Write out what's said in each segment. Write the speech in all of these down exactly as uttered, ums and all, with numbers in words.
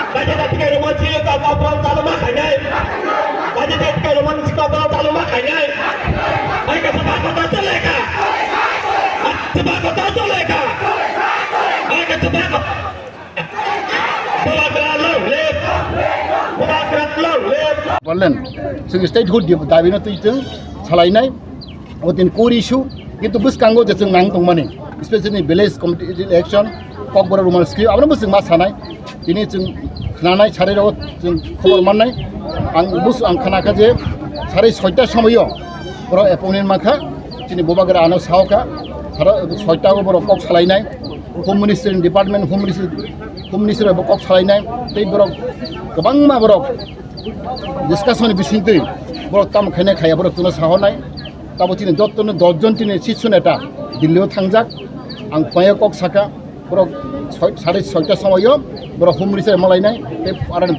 Baca tak tiga rumah cil tak apa tak lama kanyai. Baca tak tiga rumah cil tak apa tak lama kanyai. Hai kata tak kota tu leka. Sebab kota tu leka. Hai kata sebab. Bubagra long live. Bubagra long live. Bollen, chwng statehood di dabi no twi chwng salainai. O din core issue, kintu bwskango je chwng nang tongmani, especially village committee election, Kokborok Roman script, abono bwswk ma sanai, tini chwng khnanai sarirok chwng khobor mannai, ang bus ang khna kha je sarai soita somoyo borok appointment mankha, chini Bubagra ano sao kha, sara soita o borok kok salainai, Home Ministry department, Home Ministry, Home Ministry bo kok salainai, tei borok kwbangma borok discussion ni bisingtwi borok tamo khainai khaya borok chwngno sahornai. Tamo chini jottono dos jon chini shirso neta Delhi o thangjak. Ang phwaya kok saka borok soi-, sare soita somoyo borok humri se malainai tei arani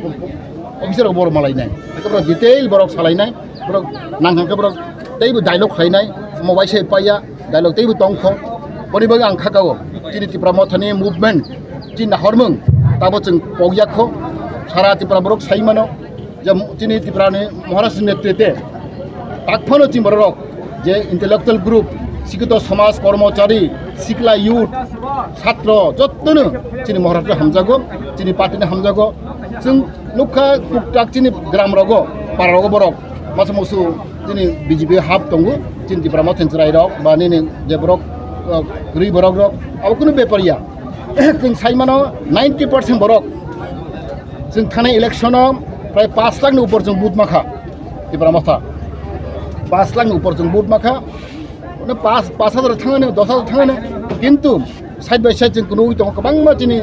officer rok borok malainai. Eke borok detail borok salainai. Borok nang hangke borok teibo dialogue khlainai. Omo waisa paiya. Dialogue teibo tongkho. Boni bagwi ang khakao. Chini Tipra Mothani movement, chini nahormung, tabo chwng pokjakho. Sara Tipra borok sai mano, je chini Tiprani Maharaj ni netrite, takphano chini borok, je intellectual group, sikito somaj, kormochari, sikla youth, satro, jottono chini Maharaj hamjago, chini party ni hamjago. Chwng nukha tuktak chini gram rogo, para rogo borok, masa musu chini B J P hap tongo, chini Tipra Motha ni chwrai rok, ba nini je borok, uh, kwrwi borok rok, abo kunu bepar ya. Chwng sai mano ninety percent borok. Chwng thanai election o prai pash lakh ni upor chwng vote mankha Tipra Motha. Pash lakh ni upor chwng vote mankha. Ono pash, pash hajar thangani, dos hajar thangani. Kintu side by side chwng kunui tongo, kwbangma chini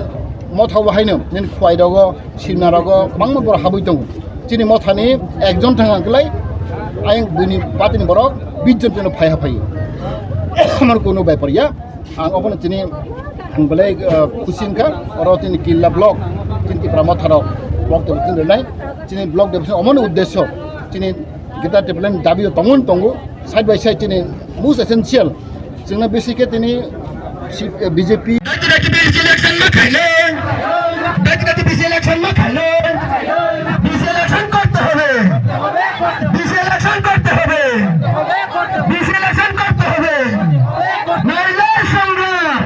Motha bo haino, nini Khwai rogo, Simna rogo, kwbangma borok habwi tongo. Chini Mothani ekjon thang ang kwlai, ayang buini party ni borok bish jon chwngno phaiha phaiwi. Amar kunu bepar ya, ang obono chini ang belai, uh, khusi wngkha, oro chini Killa block, chini Tipra Motha rok block development rwnai, chini block development omono uddesyo, chini Greater Tipraland dabi tongo tongo, side by side chini most essential, chwngno bisi khe tini si-, eh, B J P. Dati dati B C election ma khaile. Dati dati B C election ma khaile. B C election korte hobe. B C election korte hobe. B C election korte hobe. Naile songram.